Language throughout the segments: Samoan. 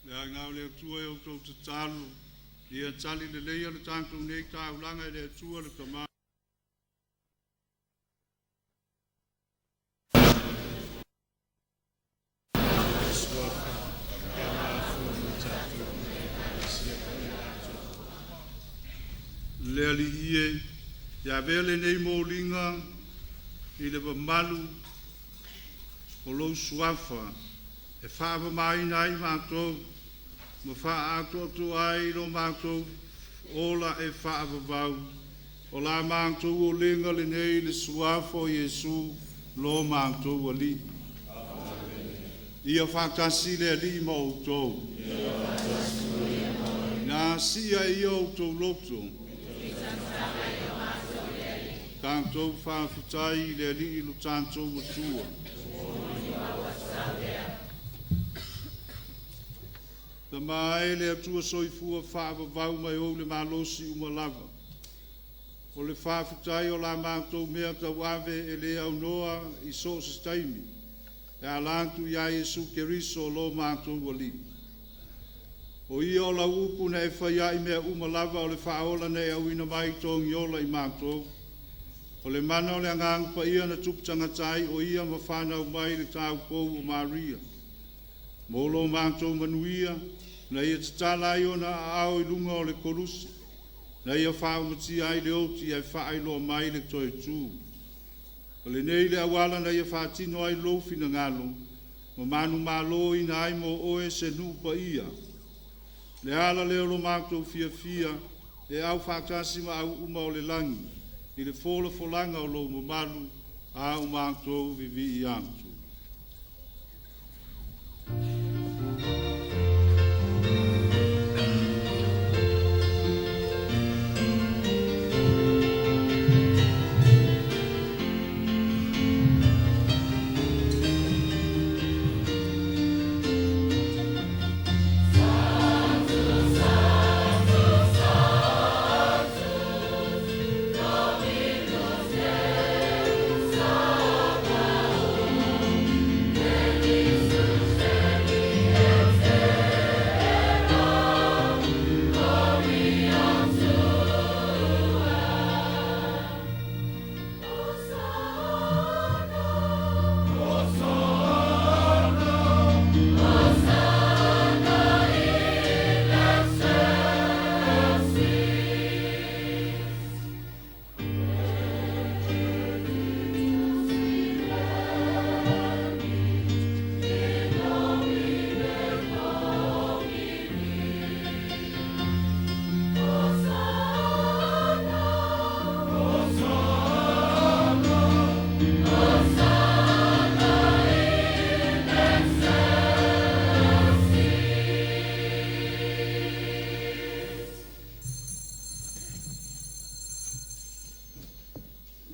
Le agaga o le Atua e outou tatalo, ia tali leleia le tatou nei taulaga e le Atua le Tama. Suafa, ia mafua mo tatou ma le Ekalesia Paia atoa. Le Alii e, ia avea lenei moliga i le mamalu o lou suafa e faamamaina ai matou ma faaatoatoa ai lo matou ola e faavavau, o la matou olega lenei i le suafa o Iesu lo matou Alii. Ia faatasi le Alii ma outou. Na sia e ia outou loto. Tatou faafetai i le Alii lo tatou Atua. Tama e le Atua soifua faavavau mai ou le malosi uma lava. O le faafetai o la matou mea tauave e le aunoa i so o se taimi, e ala atu ia Iesu Keriso lo matou Alii. O ia o lau upu na e fai ai mea uma lava o le faaola na e auina mai togiola i matou. O le mana o le Agaga Paia na tupu tagata ai o ia ma fanau mai le taupou o Maria. Mo lo matou manuia, na ia tatala ai ona aao i luga o le koluse, na ia faaumatia ai le oti ae faailoa mai le toe tu. O lenei le auala na ia faatino ai lou finagalo, ma manumaloina ai mo oe se nuu paia. Le ala lea o lo matou fiafia, e aufaatasi ma au uma o le lagi, i le folafolaga o lou mamalu, a o matou vivii atu.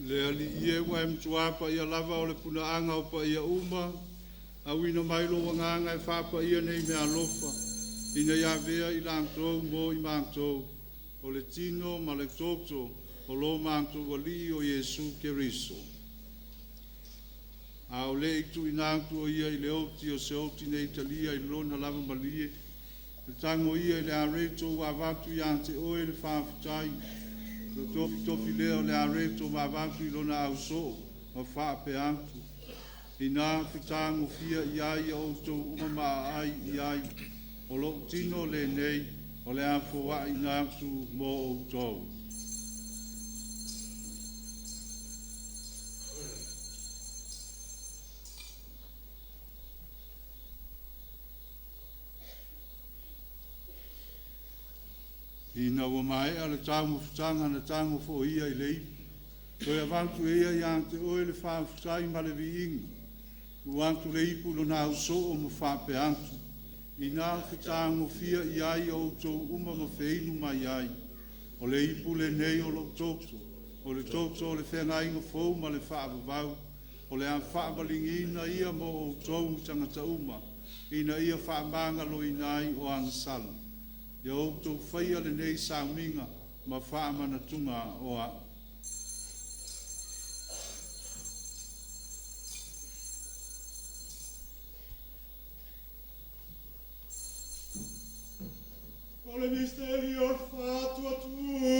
Le Alii e ua e matua paia lava o le punaaga o paia uma, auina mai lou agaga e faapaia nei meaalofa, ina ia avea i latou mo i matou, o le tino ma le toto o lo matou Alii o Iesu Keriso. A o le i tuuina atu o ia i le oti o se oti nei talia i lona lava malie, le tago ia i le areto ua avatu ia te oe le faafetai, le tofitofi lea o le areto ma avatu i lona ausoo ma faapea atu, Ina fetagofia i ai ia outou uma ma aai i ai, o lou tino lenei o le a foaina atu mo outou. Ina ua maea le taumafataga na tago foi ia i le ipu, toe avatu e ia ia te oe le faafetai ma le viiga, tuu atu le ipu i lona ausoo ma faapea atu, Ina fetagofia i ai outou uma ma feinu mai ai, o le ipu lenei o lou toto, o le toto o le feagaiga fou ma le faavavau, o le a faamaligiina ia mo outou ma tagata uma, ina ia faamagaloina ai o agasala. Ia outou faia lenei sauniga ma faamanatuga o au. O le misteri o le faatuatua.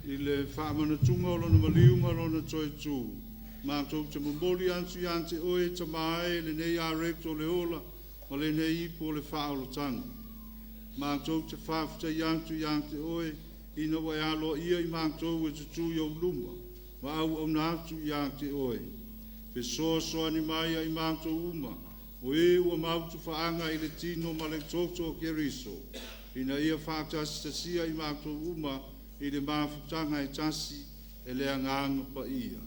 I le faamanatuga o lona maliu ma lona toetū, matou te momoli atu ia te oe Tama e lenei areto o le ola ma lenei ipu o le faaolataga. Matou te faafetai atu ia te oe, ina ua e aloaia i matou e tutū i ou luma, ma auauna atu ia te oe. Fesoasoani mai ia i matou uma, o e ua mautufaaga i le tino ma le toto o Keriso, ina ia faatasitasia i matou uma i le mafutaga e tasi e le Agaga Paia.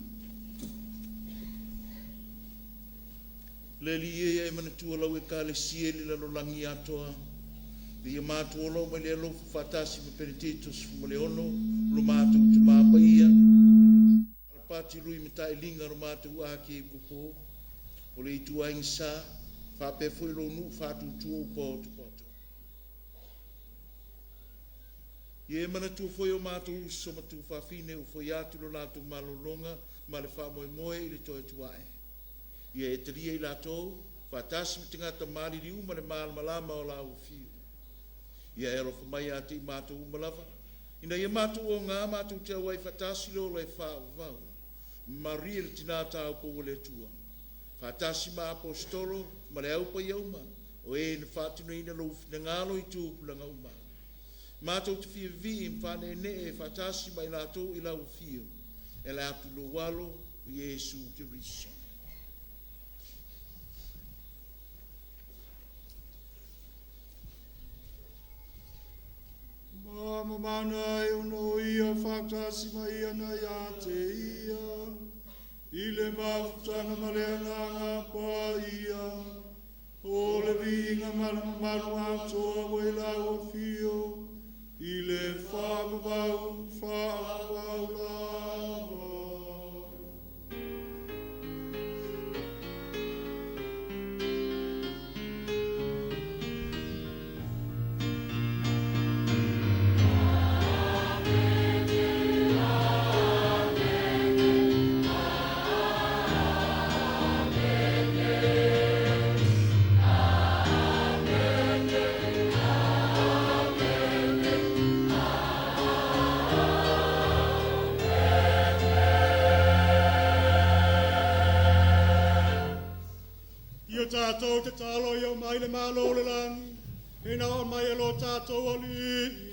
Le Alii e, ia e manatua lau Ekalesia i le lalolagi atoa, ina ia matou ola uma i le alofa faatasi ma Penetito 16, lo matou Tamā Paia, Alapati Lui Matailiga lo matou Akeikopo, o le ituaiga sa, faapea foi lou nuu faatuatua Upaotopoto. Ia e manatua foi o matou uso ma tuafafine ua foi atu lo latou malologa ma le faamoemoe i le toe atu ae. Ia e talia i latou, faatasi ma tagata maliliu uma le malamalama o lau afio. Ia e alofa mai ia te i matou uma lava, ina ia matou oga matou te auai faatasi le ola e faavavau. Maria le tina taupou o le Atua, faatasi ma aposetolo ma le au paia uma, o e na faatinoina lou finagalo i tupulaga uma. Matou te fia vivii ma faaneenee faatasi ma i latou i lau afio, e ala atu i lou alo, o Iesu Keriso. Ma mamana e ono ia faatasi ma ia na ia te ia, i le mafutaga ma le Agaga Paia, o le viiga ma le mamalu atoa ua i lau afio, i le faavavau faavavau lava. Ia tatou tatalo ia oo mai le Malo o le lagi, ina oo mai e lo tatou Alii.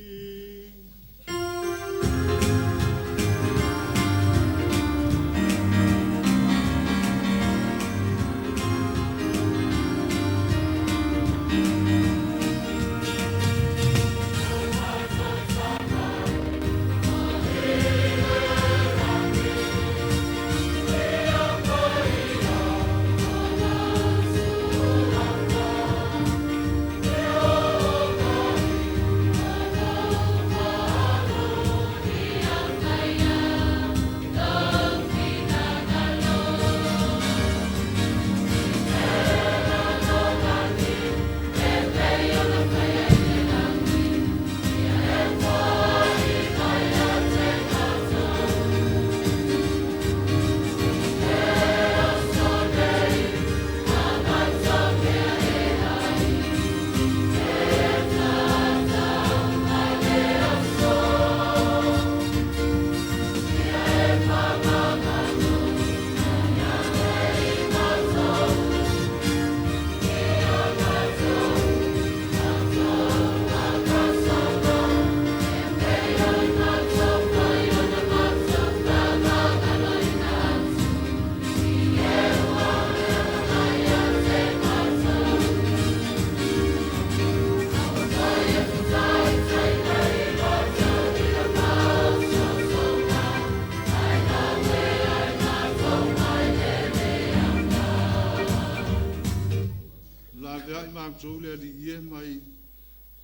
matou le Alii e mai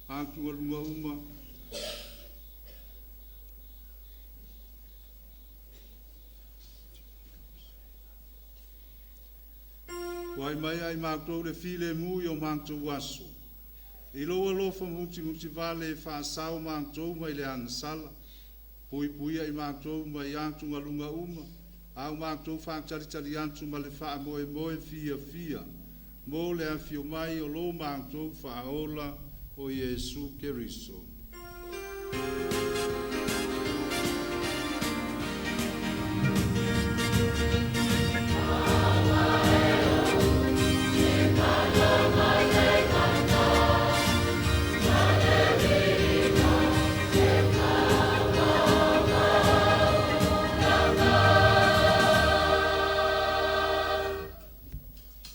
atugaluga uma. Foai mai ia i matou le filemu i o matou aso. I lou alofa mutimutivale e faasao matou mai le agasala, puipuia i matou mai atugaluga uma, a o matou faatalitali atu ma le faamoemoe fiafia mo le afio mai o lo matou Faaola o Iesu Keriso.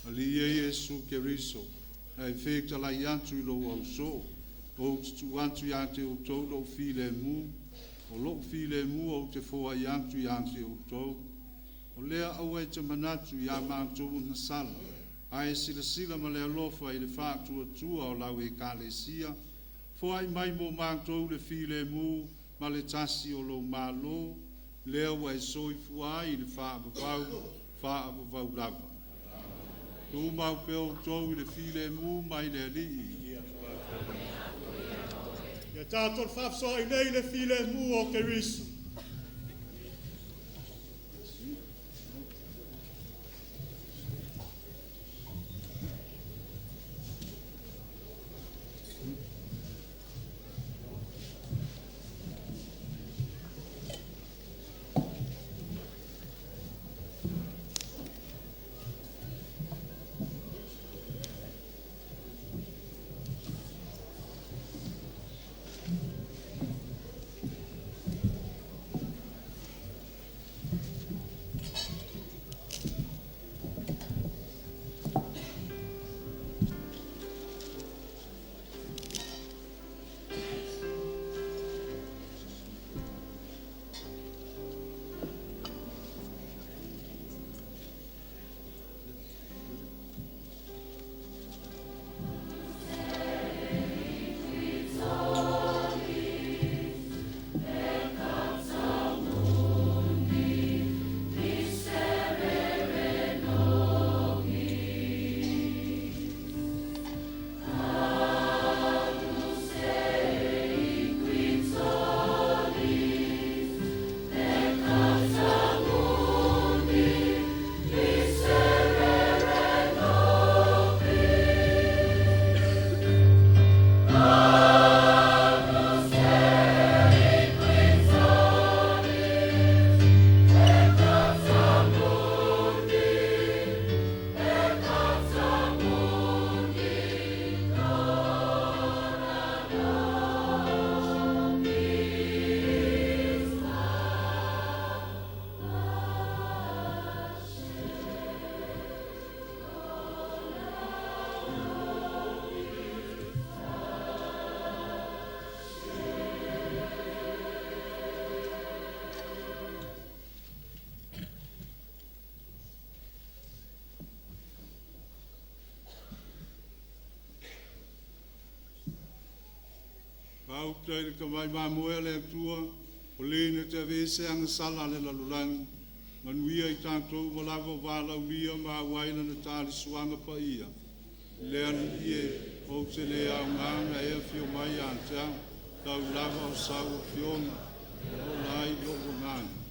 Alii e Iesu Keriso, na e fetalai atu i lou ausoo, ou te tuu atu ia te outou lou filemu, o lou filemu ou te foai atu ia te outou. O lea aua e te manatu ia matou agasala, ae silasila ma le alofa i le faatuatua o lau Ekalesia, foai mai mo matou le filemu ma le tasi o lou Malo, lea ua e soifua ai i le faavavau, faavavau lava. Tumau pea outou i le filemu mai le Alii. Ia tatou faafesoaai nei i le filemu o Keriso. Faafetai i le tamai mamoe a le Atua, o le na te aveese agasala a le lalolagi, manuia i tatou uma lava o valaaulia ma auai lana tali suaga paia. Le Alii e, ou te le aoga ona e afio mai ia te au, tau lava o sau afioga, e ola ai lou agaga.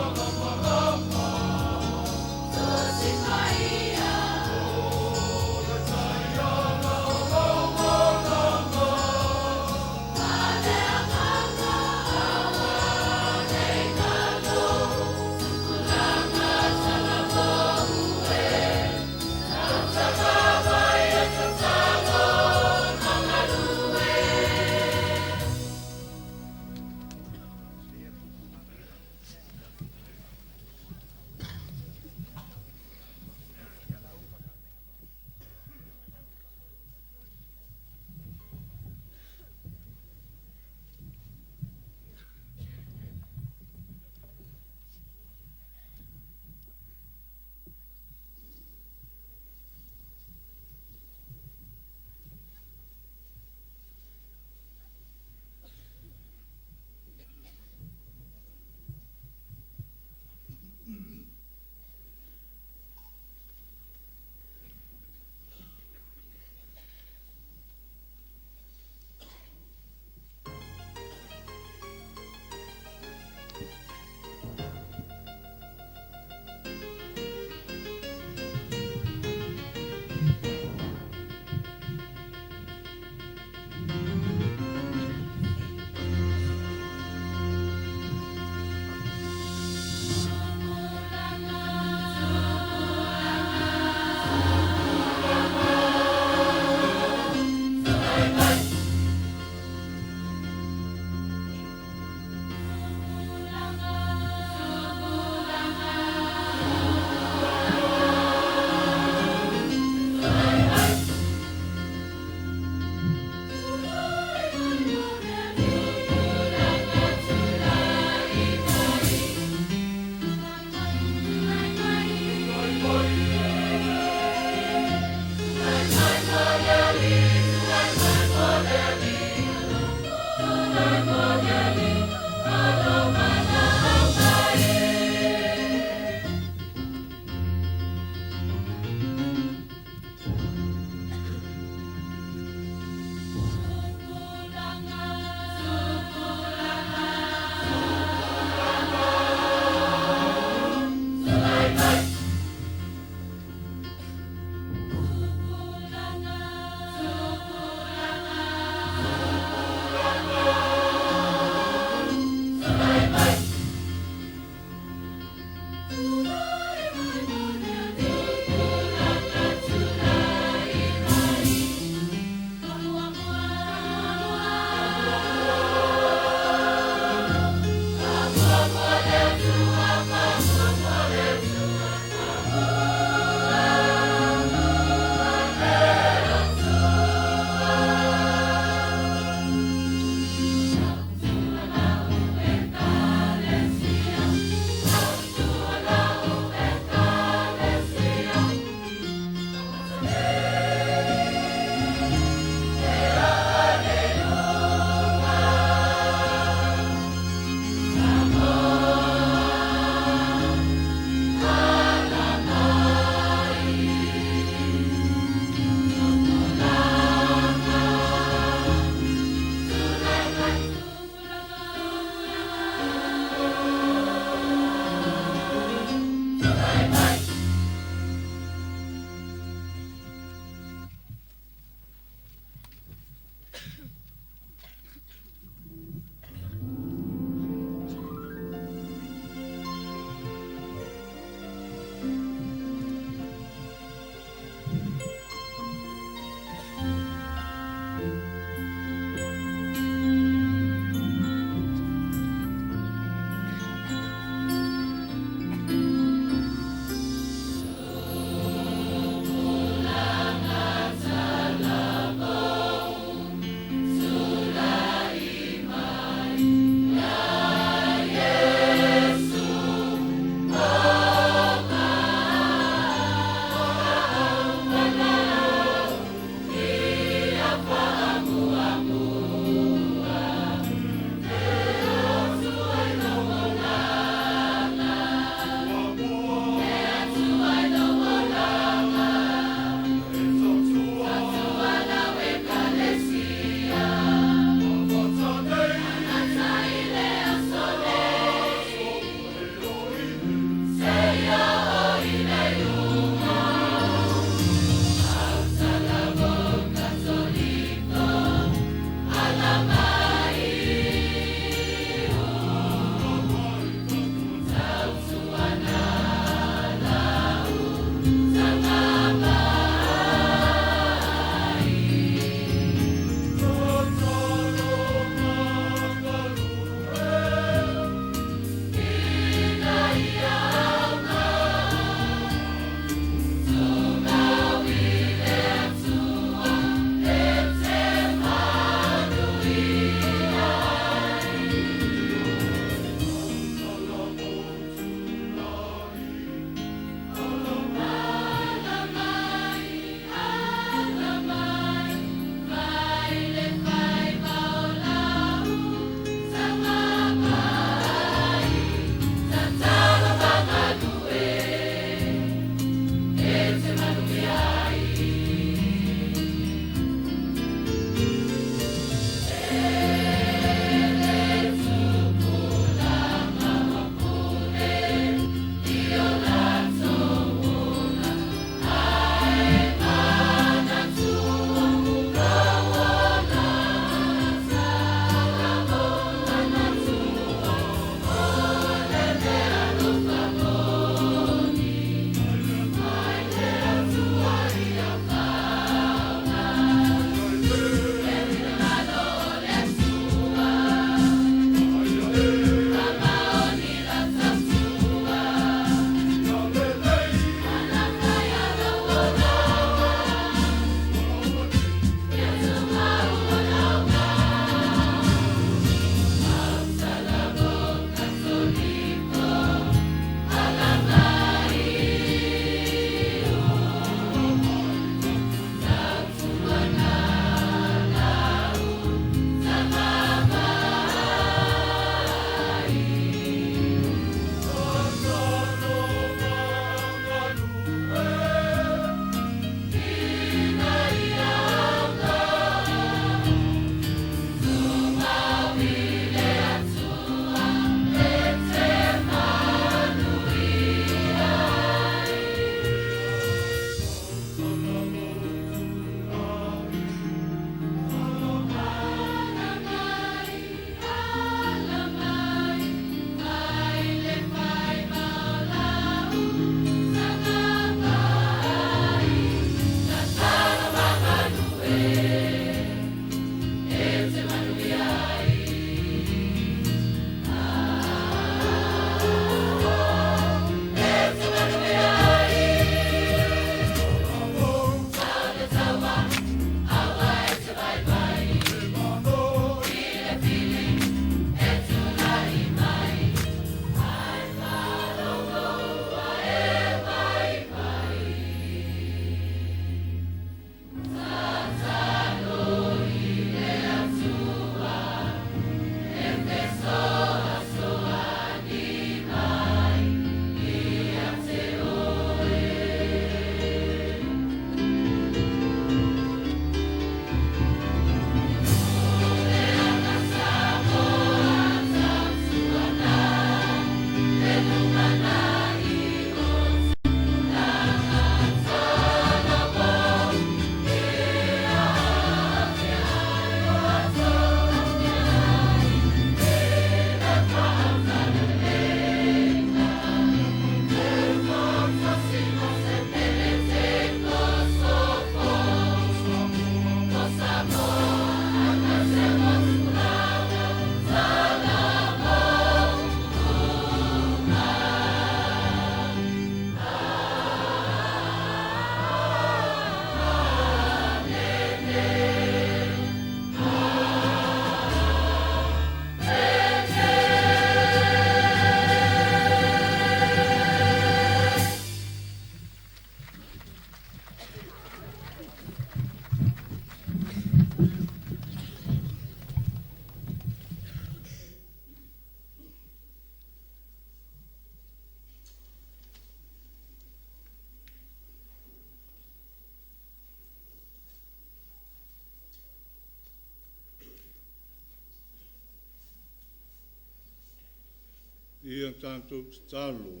Ia tatou tatalo.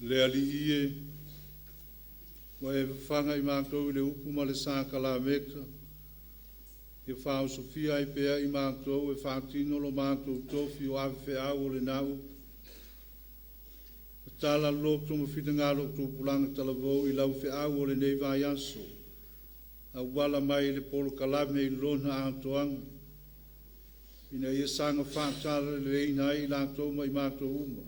Le Alii e, ua e fafaga i matou i le upu ma le sakalameta, ia faaosofia ai pea i matou e faatino lo matou tofi o ave feau o lena upu. Tatala loto ma finagalo o tupulaga talavou i lau feau o lenei vaiaso, auala mai i le polokalame i lona atoaga, ina ia saga faatalaleleiina ai i latou ma i matou uma,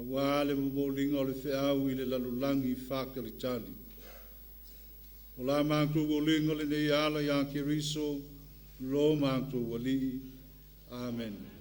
auā le momoliga o le feau i le lalolagi faatalitali. O la matou oliga lenei e ala ia Keriso, lo matou Alii. Amene.